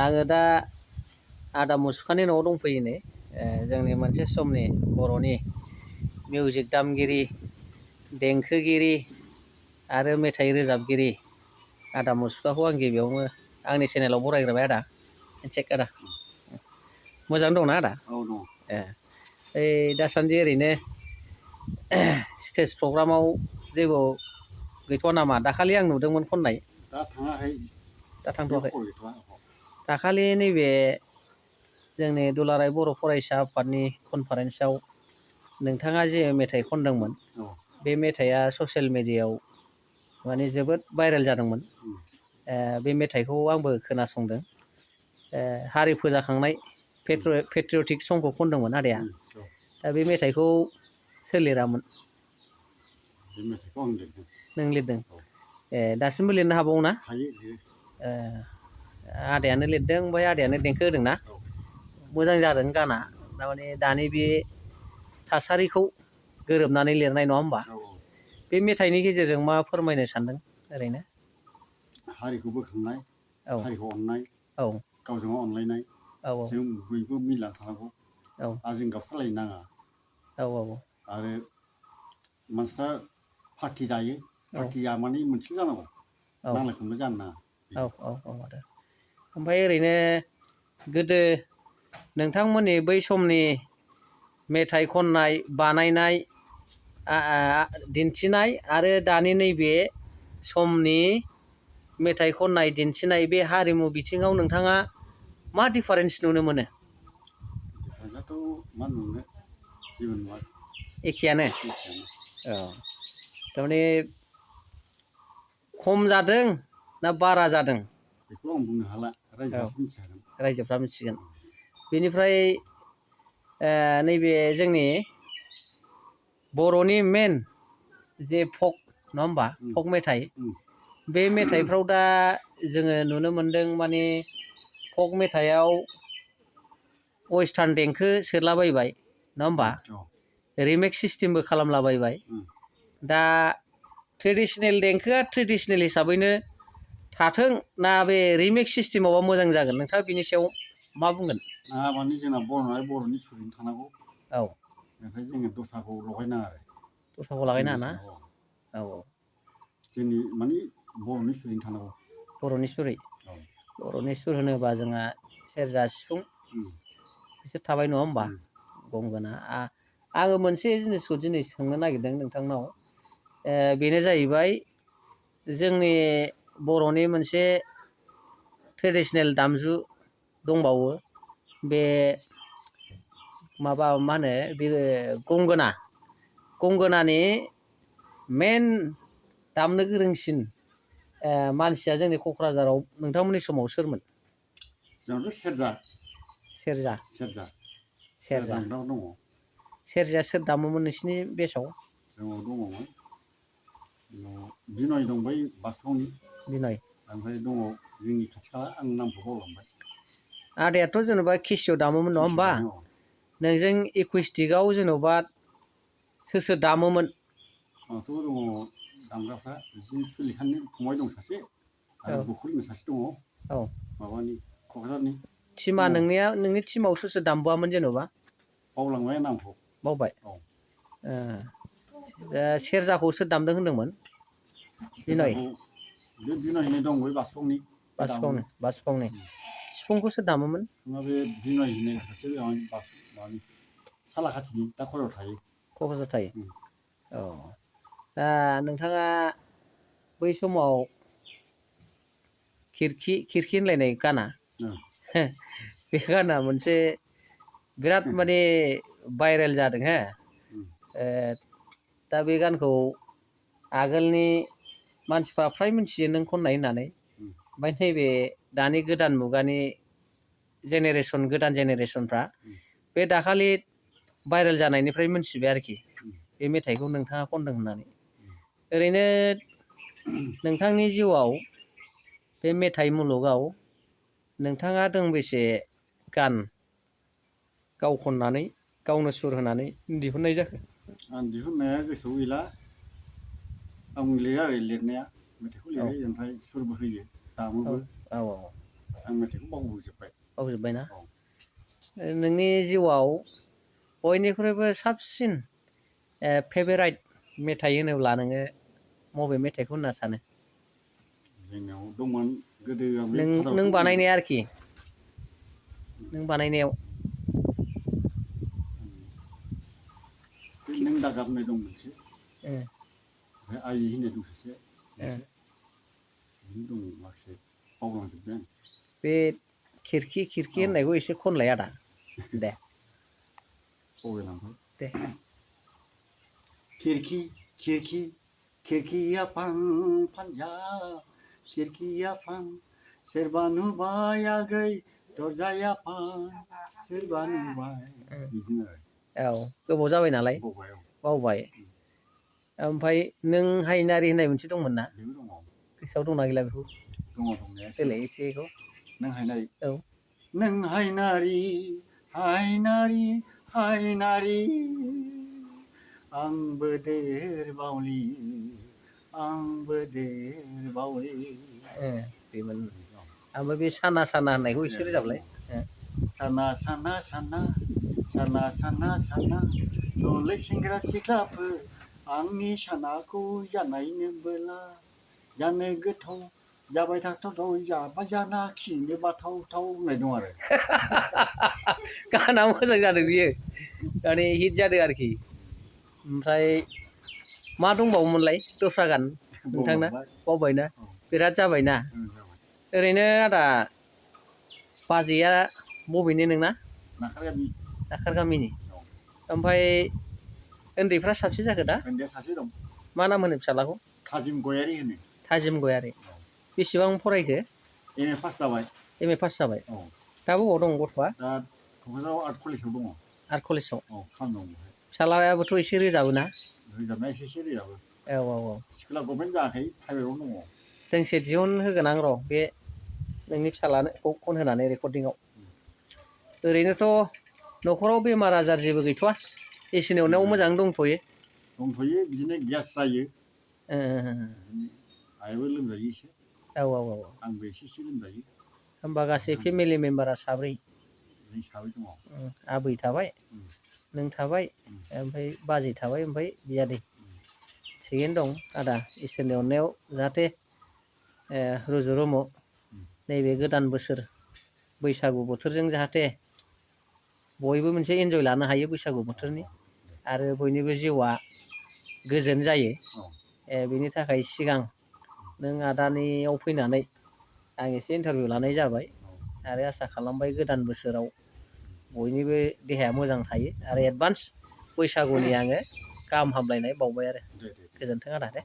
आङो दा आदा मुसुखानि न'आव दंफैयो नै जोंनि मोनसे समनि बर'नि मिउजिक दामगिरि देंखोगिरि आरो मेथाइ रोजाबगिरि आदा मुसुखाखौ आं गिबियावनो आंनि चेनेलाव बरायग्रोबाय आदा चेक आदा मोजां दंना आदा? औ दं। ओइ दासान्दि ओरैनो स्टेज प्रग्रामाव जेबो गैथ'वा नामा? दाखालि आं नुदोंमोन खननाय। दा थाङाखै। दा थांथ'वाखै। गैथ'वा। दाखालि नैबे जोंनि दुलाराय बर' फरायसा आफादनि कनफारेन्सआव नोंथाङा जे मेथाइ खनदोंमोन बे मेथाइआ ससियेल मिडियायाव माने जोबोद भाइरेल जादोंमोन। बे मेथाइखौ आंबो खोनासंदों। हारि फोजाखांनाय पेट्रियटिक संखौ खनदोंमोन आदाया। दा बे मेथाइखौ सोर लिरामोन? बे मेथाइखौ आं लिरदों। नों लिरदों? दासिमबो लिरनो हाबावो ना? हायो लिरो। आदायानो लिरदों ओमफ्राय आदायानो देंखो होदों ना? मोजां जादों गाना। थारमाने दानि बे थासारिखौ गोरोबनानै लिरनाय नङा होमबा? बे मेथाइनि गेजेरजों मा फोरमायनो सानदों ओरैनो? हारिखौ बोखांनाय, हारिखौ अननाय, गावजों गाव अनलायनाय, जों बयबो मिलायनानै थानांगौ। आरो जों गावस्रालायनो नाङा। आरो मानसिफ्रा पार्टि दायो। पार्टिया माने मोनसेल' जानांगौ। नांलाय खमलाय जानो नाङा। आदा। ओमफ्राय ओरैनो गोदो नोंथांमोननि बै समनि मेथाइ खननाय, बानायनाय, दिन्थिनाय आरो दानि नैबे समनि मेथाइ खननाय दिन्थिनाय बे हारिमु बिथिङाव नोंथाङा मा डिफारेन्स नुनो मोनो? डिफारेन्सआथ' मा नुनो जेबो नुवा। एखेयानो? थारमाने खम जादों ना बारा जादों? बेखौ आं बुंनो हाला। रायजोआसो मिथिखागोन। रायजोफ्रा मिथिगोन। बेनिफ्राय नैबे जोंनि बर'नि मेन जे फक नङा होमबा? फक मेथाइ। बे मेथाइफ्राव दा जोङो नुनो मोनदों माने फक मेथाइआव वेस्टार्न देंखो सोलाबायबाय नङा होमबा? रिमेक्स सिस्टेमबो खालामलाबायबाय। दा ट्रेडिसनेल देंखोआ ट्रेडिसनेल हिसाबैनो थाथों ना बे रिमेक्स सिस्टेमावबा मोजां जागोन? नोंथाङा बिनि सायाव मा बुंगोन? माने जोंना बर'आ बर'नि सुरजों थानांगौ। औ। ओमफ्राय जोङो दस्राखौ लगायनाङा आरो। दस्राखौ लागायनाङा ना? औ। जोंनि माने बर'नि सुरजों थानांगौ। बर'नि सुरै? बर'नि सुर होनोबा जोंहा सेरजा, सिफुं बिसोर थाबाय नङा होमबा? गंगोना। आङो मोनसे जिनिसखौ दिनै सोंनो नागिरदों नोंथांनाव। बेनो जाहैबाय जोंनि बर'नि मोनसे ट्रेडिसनेल दामजु दंबावो बे माबा मा होनो बे गंगोना। गंगोनानि मेन दामनो गोरोंसिन मानसिया जोंनि क'क्राझाराव नोंथांमोननि समाव सोरमोन? जोंनावथ' सेरजा। सेरजा। सेरजा दामग्राबो दङ। सेरजाया सोर दामोमोन नोंसिनि बेसआव? जोंनाव दङमोन। बिनय दं बै बासुगावनि। बिनय। ओमफ्राय दङ जोंनि खाथि खाला आं नामखौ बावलांबाय। आदायाथ' जेन'बा केसिय' दामोमोन नङा होमबा? नोंजों एकुइस्टिकआव जेन'बा सोर सोर दामोमोन? आंनाथ' दङ दामग्राफ्रा बिदिनो सुलेखानि फंबाय दं सासे आरो बुकुल होननाय सासे दङ। माबानि क'क्राझारनि। टिमा नोंनि टिमाव सोर सोर दामबावामोन जेन'बा? बावलांबाय आं नामखौ। बावबाय? सेरजाखौ सोर दामदों होनदोंमोन? बिनय। बे बिनय होननाय दं बै बासुगावनि। बासुगावनि। सिफुंखौ सोर दामोमोन? सिफुङा बे बिनय होननाय सासे माबानि सालाकाथिनि दा क'क्राझाराव थायो। क'क्राझाराव थायो? औ। दा नोंथाङा बै समाव खिरखि होनलायनाय गाना बे गाना मोनसे बिराद माने भाइरेल जादों हो। दा बे गानखौ आगोलनि मानसिफ्रा फ्राय मिथियो नों खननाय होननानै। ओमफ्राय नैबे दानि गोदान मुगानि गोदान जेनेरेसनफ्रा बे दाखालि भाइरेल जानायनिफ्राय मोनथिबाय आरोखि बे मेथाइखौ नोंथाङा खनदों होननानै। ओरैनो नोंथांनि जिउआव बे मेथाइ मुलुगाव नोंथाङा दोंबेसे गान गाव खननानै गावनो सुर होनानै दिहुननाय जाखो? आं दिहुननाया गोसोआव गैला। आं लिरो आरो लिरनाया मेथाइखौ लिरो ओमफ्राय सुरबो होयो दामोबो। आं मेथाइखौ बावजोब्बाय। बावजोब्बायना? औ। नोंनि जिउआव बयनिख्रुइबो साबसिन फेभाराइट मेथाइ होनोब्ला नोङो बबे मेथाइखौ होनना सानो? जोंनियाव दंमोन गोदो आं बे नों फादारावसो बानायनाया आरोखि नों बानायनायाव बे नों दागाब होननाय दं मोनसे ओ ओमफ्राय आइ होननाय दं सासे मोनसे बिदिनो दं माखासे बावलांजोब्बाय आं। बे खिरखि खिरखि होननायखौ एसे खनलाय आदा दे बावलायलांबाय। दे खिरखि खिरखि खिरखिया फां फांजा खिरखिया फां सोरबा नुबाय आगै दरजाया फां सोरबा नुबाय बिदिनो औ गोबाव जाबाय नालाय बावबाय औ बावबाय। ओमफ्राय नों हायनारि होननाय मोनसे दंमोन ना? बेबो दङ। गोसोआव दंना गैला बेखौ? दङ दंनाया देलाय एसे बेखौ नों हायनारि औ नों हायनारि हायनारि हायनारि आंबो देरबावलि आंबो देरबावलि बेमोन ओमफ्राय बे साना साना होननायखौ एसे रोजाबलाय। साना साना साना साना साना साना नलै सेंग्रा सिख्लाफोर आंनि सानाखौ जानायनोबोला जानो गोथाव जाबाय थाथावथाव जाबा जाना खिनो बाथावथाव होननाय दं आरो। गाना मोजां जादों बियो माने हिट जादों आरोखि। ओमफ्राय मा दंबावोमोनलाय दस्रा गान नोंथांना? बावलांबाय बावबायना? औ बिराद जाबायना? जाबाय ओरैनो आदा बाजैया बबेनि नोंना? नाखारगामि। दाखार गामिनि औ ओमफ्राय उन्दैफ्रा साबसे जाखो दा? उन्दैया सासे दं मा नाम होनो फिसालाखौ? थाजिम गयारि होनो। थाजिम गयारि। बेसेबां फरायखो? एम ए पास जाबाय। एम ए पास जाबाय। औ दा बबाव दं गथ'आ? दा क'क्राझाराव आर्ट कलेजाव दङ। आर्ट कलेजाव। औ खामानि दं बेहाय। फिसालायाबोथ' एसे रोजाबो ना? रोजाबनाया एसे एसे रोजाबो। औ औ औ स्कुला गभमेन्ट जायाखै प्राइभेटावनो दङ। दोंसे दिहुन होगोन आं र' बे नोंनि फिसालानो खन होनानै रेकर्डिंआव। ओरैनोथ' न'खराव बेमार आजार जेबो गैथ'वा? इसोरनि अननायाव मोजाङै दंथ'यो? दंथ'यो बिदिनो गेस जायो। ओ आइयाबो लोमजायो एसे। औ औ औ आंबो एसे एसे लोमजायो। होमबा गासै फेमिलि मेम्बारा साब्रै? जों साब्रै दङ। आबै थाबाय नों थाबाय ओमफ्राय बाजै थाबाय ओमफ्राय बियादै। थिगैनो दं आदा इसोरनि अननायाव जाहाथे रुजु रुमु नैबे गोदान बोसोर बैसागु बोथोरजों जाहाथे बयबो मोनसे एन्जय लानो हायो बैसागु बोथोरनि आरो बयनिबो जिउआ गोजोन जायो। बेनि थाखाय सिगां नों आदानियाव फैनानै आं एसे इन्टारभिउ लानाय जाबाय आरो आसा खालामबाय गोदान बोसोराव बयनिबो देहाया मोजां थायो आरो एडभान्स बैसागुनि आङो गाहाम हामलायनाय बावबाय आरो। गोजोन्थों आदा दे।